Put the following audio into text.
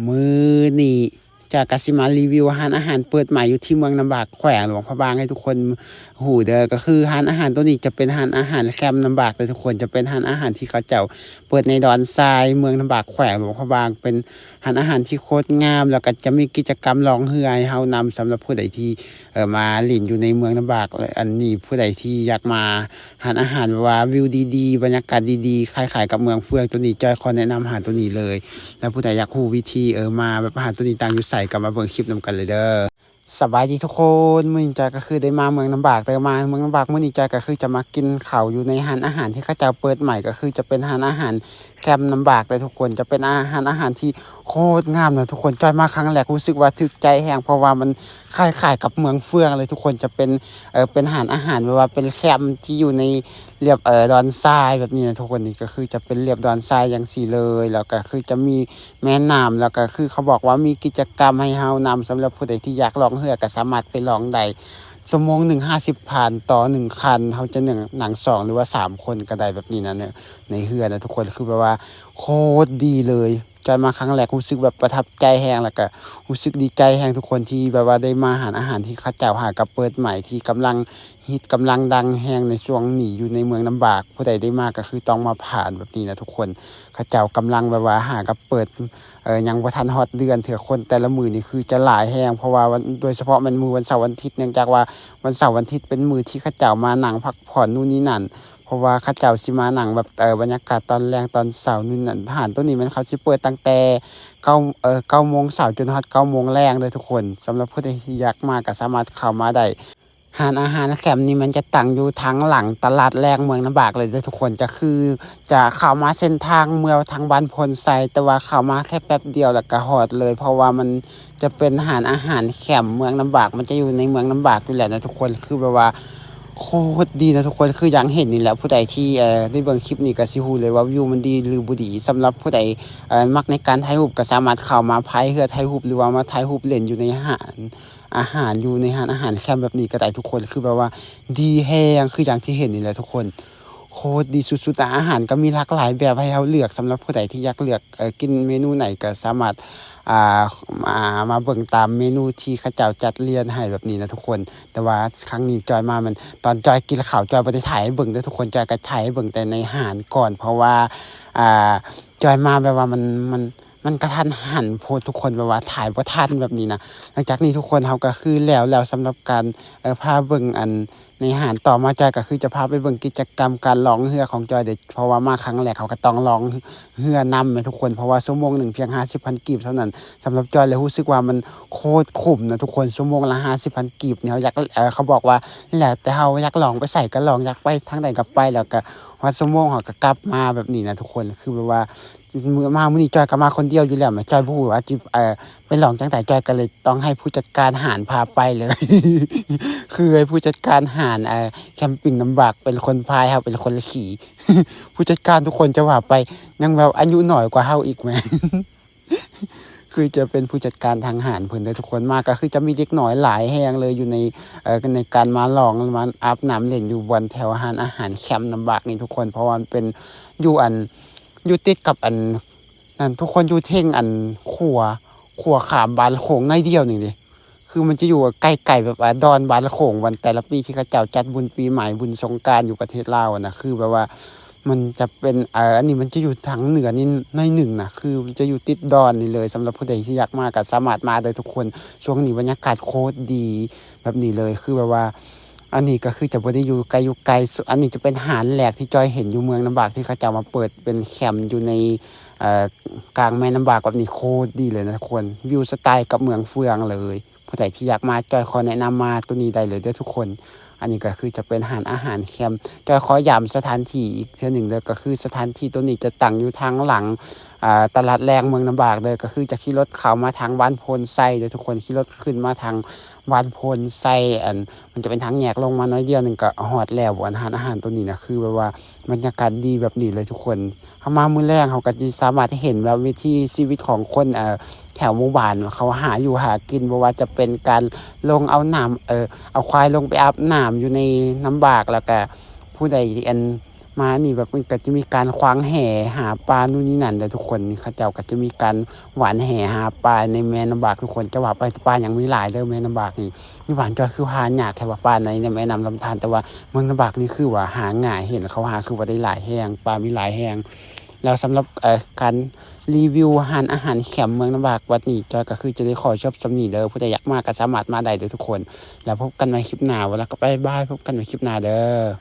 ມື້ນີ້ຈອຍກະຊິມາຣີວິວຮ້ານອາຫານເປີດໃໝ່ຢູ່ທີ່ເມືອງນ້ຳບາກ ແຂວງຫຼວງພະບາງ ໃຫ້ທຸກຄົນຮູ້ເດີ. ກໍຄືຮ້ານອາຫານໂຕນີ້ຈະເປັນຮ້ານອາຫານແຄມນ້ຳບາກເດີທຸກຄົນ. ຈະເປັນຮ້ານອາຫານທີ່ເຂົາເຈົ້າເປີດໃນດອນຊາຍ ເມືອງນ້ຳບາກ ແຂວງຫຼວງພະບາງ. ເປັນຮ້ານອາຫານທີ່ໂຄດງາມ ແລ້ວກໍຈະມີກິດຈະກຳລ່ອງເຮືອໃຫ້ເຮົານຳ ສຳລັບຜູ້ໃດທີ່ ເອີ ມາຫຼິ້ນຢູ່ໃນເມືອງນ້ຳບາກ. ແລະ ອັນນີ້ຜູ້ໃດທີ່ຢາກມາ ຮ້ານອາຫານແບບວ່າວິວດີໆ ບັນຍາກາດດີໆ ຄ້າຍໆກັບເມືອງເຟືອງໂຕນີ້ ຈອຍຂໍແນະນຳຮ້ານໂຕນີ້ເລີຍ. ແລ້ວຜູ້ໃດຢາກຮູ້ວິທີ ເອີ ມາແບບຮ້ານໂຕນີ້ຕັ້ງຢູ່ໃສ ກໍມາເບິ່ງຄລິບນຳກັນເລີຍເດີ. ສະບາຍດີທຸກຄົນ, ມື້ນີ້ຈອຍກໍຄືໄດ້ມາເມືອງນ້ຳບາກເດີ. ມາເມືອງນ້ຳບາກມື້ນີ້ຈອຍກໍຄືຈະມາກິນເຂົ້າຢູ່ໃນຮ້ານອາຫານທີ່ເຂົາເຈົ້າເປີດໃໝ່ ກໍຄືຈະເປັນຮ້ານອາຫານແຄມນ້ຳບາກເດີທຸກຄົນ. ຈະເປັນອາ ຮ້ານອາຫານທີ່ໂຄດງາມນະທຸກຄົນ. ຈອຍມາຄັ້ງແລກຮູ້ສຶກວ່າຖືກໃຈແຮງ ເພາະວ່າມັນຄ້າຍໆກັບເມືອງເຟືອງເລີຍທຸກຄົນ. ຈະເປັນ ເອີ ເປັນຮ້ານອາຫານແບບວ່າເປັນແຄມທີ່ຢູ່ໃນລຽບ ເອີ ດອນຊາຍແບບນີ້ນະທຸກຄົນ. ນີ້ກໍຄືຈະເປັນລຽບດອນຊາຍຈັ່ງຊີ້ເລີຍ ແລ້ວກໍຄືຈະມີແມ່ນ້ຳ ແລ້ວກໍຄືເຂົາບອກວ່າມີກິດຈະກຳໃຫ້ເຮົານຳ. ສຳລັບຜູ້ໃດທີ່ຢາກລ່ອງເຮືອກໍສາມາດໄປລ່ອງໄດ້ ຊົ່ວໂມງໜຶ່ງຫ້າສິບພັນຕໍ່ໜຶ່ງຄັນ. ເຮົາຈະນັ່ງ ນັ່ງສອງ ຫຼືວ່າສາມຄົນກໍໄດ້ແບບນີ້ນະ ໃນ ໃນເຮືອນະທຸກຄົນ. ຄືແບບວ່າໂຄດດີເລີຍ. ຈອຍມາຄັ້ງແລກຮູ້ສຶກແບບປະທັບໃຈແຮງ ແລ້ວກະຮູ້ສຶກດີໃຈແຮງທຸກຄົນ ທີ່ແບບວ່າໄດ້ມາຮ້ານອາຫານທີ່ເຂົາເຈົ້າຫາກໍເປີດໃໝ່ ທີ່ກຳລັງຮິດ ກຳລັງດັງແຮງໃນຊ່ວງນີ້ຢູ່ໃນເມືອງນ້ຳບາກ. ຜູ້ໃດໄດ້ມາກໍຄືຕ້ອງມາຜ່ານແບບນີ້ນະທຸກຄົນ. ເຂົາເຈົ້າກຳລັງແບບວ່າຫາກໍເປີດ ເອີ ຍັງບໍ່ທັນຮອດເດືອນເທື່ອ. ຄົນແຕ່ລະມື້ນີ້ຄືຈະຫຼາຍແຮງ ເພາະວ່າວັນ ໂດຍສະເພາະແມ່ນມື້ວັນເສົາວັນທິດ ເນື່ອງຈາກວ່າວັນເສົາວັນທິດເປັນມື້ທີ່ເຂົາເຈົ້າມານັ່ງພັກຜ່ອນນູ່ນນີ້ນັ້ນ. ເພາະວ່າເຂົາເຈົ້າຊິມານັ່ງແບບ ເອີ ບັນຍາກາດຕອນແລງຕອນເຊົ້ານີ້ນັ້ນ. ຮ້ານໂຕນີ້ແມ່ນເຂົາຊິເປີດຕັ້ງແຕ່ເກົ້າ ເອີ ເກົ້າໂມງເຊົ້າຈົນຮອດເກົ້າໂມງແລງເດີທຸກຄົນ. ສຳລັບຜູ້ໃດທີ່ຢາກມາກໍສາມາດເຂົ້າມາໄດ້. ຮ້ານອາຫານແຄມນີ້ມັນຈະຕັ້ງຢູ່ທາງຫຼັງຕະຫຼາດແລງເມືອງນ້ຳບາກເລີຍເດີທຸກຄົນ. ຈະຄືຈະເຂົ້າມາເສັ້ນທາງເມືອງທາງບ້ານໂພນໄຊ ແຕ່ວ່າເຂົ້າມາແຄ່ແປັບດຽວແລ້ວກໍຮອດເລີຍ ເພາະວ່າມັນ ຈະເປັນຮ້ານອາຫານແຄມເມືອງນ້ຳບາກ ມັນຈະຢູ່ໃນເມືອງນ້ຳບາກຢູ່ແລ້ວນະທຸກຄົນ. ຄືແບບວ່າໂຄດດີນະທຸກຄົນ. ຄືຢ່າງເຫັນນີ້ແຫຼະ ຜູ້ໃດທີ່ ເອີ ໄດ້ເບິ່ງຄລິບນີ້ກໍຊິຮູ້ເລີຍວ່າວິວມັນດີຫຼືບໍ່ດີ. ສຳລັບຜູ້ໃດ ເອີ ມັກໃນການຖ່າຍຮູບ ກໍສາມາດເຂົ້າມາພາຍເຮືອຖ່າຍຮູບ ຫຼືວ່າມາຖ່າຍຮູບຫຼິ້ນຢູ່ໃນຮ້ານອາຫານ ຢູ່ໃນຮ້ານອາຫານແຄມແບບນີ້ກໍໄດ້ທຸກຄົນ. ຄືແບບວ່າດີແຮງ ຄືຢ່າງທີ່ເຫັນນີ້ແຫຼະທຸກຄົນ. ໂຄດດີສຸດໆ ອາຫານກໍມີຫຼາກຫຼາຍແບບໃຫ້ເຮົາເລືອກ. ສຳລັບຜູ້ໃດທີ່ຢາກເລືອກ ເອີ ກິນເມນູໃດກໍສາມາດ ອ່າ ມາ ມາເບິ່ງຕາມເມນູທີ່ເຂົາເຈົ້າຈັດລຽນໃຫ້ແບບນີ້ນະທຸກຄົນ. ແຕ່ວ່າຄັ້ງນີ້ຈອຍມາແມ່ນຕອນຈອຍກິນເຂົ້າ ຈອຍບໍ່ໄດ້ຖ່າຍໃຫ້ເບິ່ງເດີທຸກຄົນ. ຈອຍກໍຖ່າຍໃຫ້ເບິ່ງແຕ່ໃນຮ້ານກ່ອນ ເພາະວ່າ ອ່າ ຈອຍມາແບບວ່າມັນ ມັນ ມັນກະທັນຫັນໂພດທຸກຄົນ ແບບວ່າຖ່າຍບໍ່ທັນແບບນີ້ນະ. ຫຼັງຈາກນີ້ທຸກຄົນ ເຮົາກໍຄືແລ້ວ ແລ້ວສຳລັບການ ເອີ ພາເບິ່ງອັນ ໃນຮ້ານ. ຕໍ່ມາຈອຍກໍຄືຈະພາໄປເບິ່ງກິດຈະກຳການລ່ອງເຮືອຂອງຈອຍເດ ເພາະວ່າມາຄັ້ງແລກເຮົາກໍຕ້ອງລ່ອງເຮືອນຳແມ່ນທຸກຄົນ. ເພາະວ່າຊົ່ວໂມງໜຶ່ງພຽງຫ້າສິບພັນກີບເທົ່ານັ້ນ. ສຳລັບຈອຍແລ້ວຮູ້ສຶກວ່າມັນໂຄດຄຸ້ມນະທຸກຄົນ. ຊົ່ວໂມງລະຫ້າສິບພັນກີບນີ້ ເຮົາຢາກ ເອີ ເຂົາບອກວ່າແລ້ວແຕ່ເຮົາຢາກລ່ອງໄປໃສກໍລ່ອງ ຢາກໄປທາງໃດກໍໄປ ແລ້ວກໍຮອດຊົ່ວໂມງເຮົາກໍກັບມາແບບນີ້ນະທຸກຄົນ. ຄືແບບວ່າ ມື້ ມາມື້ນີ້ຈອຍກໍມາຄົນດຽວຢູ່ແລ້ວ ຈອຍບໍ່ຮູ້ວ່າຊິ ເອີ ໄປລ່ອງຈັ່ງໃດ. ຈອຍກໍເລີຍຕ້ອງໃຫ້ຜູ້ຈັດການຮ້ານພາໄປເລີຍ ຄືໃຫ້ຜູ້ຈັດການຮ້ານ ເອີ ແຄມປິງນ້ຳບາກເປັນຄົນພາຍ ເຮົາເປັນຄົນຂີ່. ຜູ້ຈັດການທຸກຄົນຈະວ່າໄປ ຍັງແບບອາຍຸໜ້ອຍກວ່າເຮົາອີກແໝ່ ຄືຈະເປັນຜູ້ຈັດການທາງຮ້ານເພິ່ນເດີທຸກຄົນ. ມາກໍຄືຈະມີເດັກນ້ອຍຫຼາຍແຮງເລີຍຢູ່ໃນ ເອີ ໃນການມາລ່ອງ ມາອາບນ້ຳຫຼິ້ນຢູ່ບ່ອນແຖວຮ້ານອາຫານແຄມນ້ຳບາກນີ້ທຸກຄົນ. ເພາະວ່າມັນເປັນຢູ່ອັນ ຢູ່ຕິດກັບອັນນັ້ນທຸກຄົນ ຢູ່ເທິງອັນຂົວ ຂົວຂ້າມບ້ານໂຂງໜ້ອຍດຽວໜຶ່ງເດ. ຄືມັນຈະຢູ່ໃກ້ໆແບບວ່າດອນບ້ານໂຂງ ວັນແຕ່ລະປີທີ່ເຂົາເຈົ້າຈັດບຸນປີໃໝ່ ບຸນສົງການຢູ່ປະເທດລາວຫັ້ນນະ. ຄືແບບວ່າມັນຈະເປັນ ເອີ ອັນນີ້ມັນຈະຢູ່ທາງເໜືອນິດໜ້ອຍໜຶ່ງນະ ຄືມັນຈະຢູ່ຕິດດອນນີ້ເລີຍ. ສຳລັບຜູ້ໃດທີ່ຢາກມາກໍສາມາດມາໄດ້ທຸກຄົນ. ຊ່ວງນີ້ບັນຍາກາດໂຄດດີແບບນີ້ເລີຍ ຄືແບບວ່າ ອັນນີ້ກໍຄືຈະບໍ່ໄດ້ຢູ່ໄກຢູ່ໄກ. ອັນນີ້ຈະເປັນຮ້ານແລກທີ່ຈອຍເຫັນຢູ່ເມືອງນ້ຳບາກ ທີ່ເຂົາເຈົ້າມາເປີດເປັນແຄມຢູ່ໃນ ເອີ ກາງແມ່ນ້ຳບາກແບບນີ້ ໂຄດດີເລີຍນະທຸກຄົນ. ວິວສະໄຕກັບເມືອງເຟືອງເລີຍ. ຜູ້ໃດທີ່ຢາກມາ ຈອຍຂໍແນະນຳມາໂຕນີ້ໄດ້ເລີຍເດີທຸກຄົນ. ອັນນີ້ກໍຄືຈະເປັນຮ້ານອາຫານແຄມ. ຈອຍຂໍຢ້ຳສະຖານທີ່ອີກເທື່ອໜຶ່ງເດີ ກໍຄືສະຖານທີ່ໂຕນີ້ຈະຕັ້ງຢູ່ທາງຫຼັງ ອ່າ ຕະຫຼາດແລງເມືອງນ້ຳບາກເດີ. ກໍຄືຈະຂີ່ລົດເຂົ້າມາທາງບ້ານໂພນໄຊເດີທຸກຄົນ. ຂີ່ລົດຂຶ້ນມາທາງບ້ານໂພນໄຊ ອັນ ມັນຈະເປັນທາງແຍກລົງມາໜ້ອຍດຽວໜຶ່ງກໍຮອດແລ້ວ. ອັນຮ້ານອາຫານໂຕນີ້ນະ ຄືແບບວ່າບັນຍາກາດດີແບບນີ້ເລີຍທຸກຄົນ. ເຮົາມາມື້ແລງ ເຮົາກໍຊິສາມາດເຫັນແບບວິຖີຊີວິດຂອງຄົນ ເອີ ແຖວໝູ່ບ້ານ ເຂົາຫາຢູ່ຫາກິນ ບໍ່ວ່າຈະເປັນການລົງເອົານ້ຳ ເອີ ເອົາຄວາຍລົງໄປອາບນ້ຳຢູ່ໃນນ້ຳບາກ ແລ້ວກະຜູ້ໃດ ອັນ ມານີ້ແບບມັນກໍຈະມີການຂວາງແຫຫາປາ ນູ່ນນີ້ນັ້ນເດີທຸກຄົນ. ນີ້ເຂົາເຈົ້າກໍຈະມີການຫວ່ານແຫຫາປາໃນແມ່ນ້ຳບາກທຸກຄົນ. ຈະວ່າໄປປາຍັງມີຫຼາຍເດີແມ່ນ້ຳບາກນີ້. ຢູ່ບ້ານຈອຍຄືຫາຍາກແທ້ວ່າປາໃນ ໃນແມ່ນ້ຳລຳທານ, ແຕ່ວ່າເມືອງນ້ຳບາກນີ້ຄືວ່າຫາງ່າຍ, ເຫັນເຂົາຫາຄືວ່າໄດ້ຫຼາຍແຮງ, ປາມີຫຼາຍແຮງ. ແລ້ວສຳລັບ ເອີ ການຣີວິວຮ້ານອາຫານແຄມເມືອງນ້ຳບາກວັດນີ້ ຈອຍກໍຄືຈະໄດ້ຂໍຈົບສ່ຳນີ້ເດີ. ຜູ້ໃດຢາກມາກໍສາມາດມາໄດ້ເດີທຸກຄົນ. ແລ້ວພົບກັນໃໝ່ຄລິບໜ້າ, ເວົ້າແລ້ວກໍບາຍບາຍ, ພົບກັນໃໝ່ຄລິບໜ້າເດີ.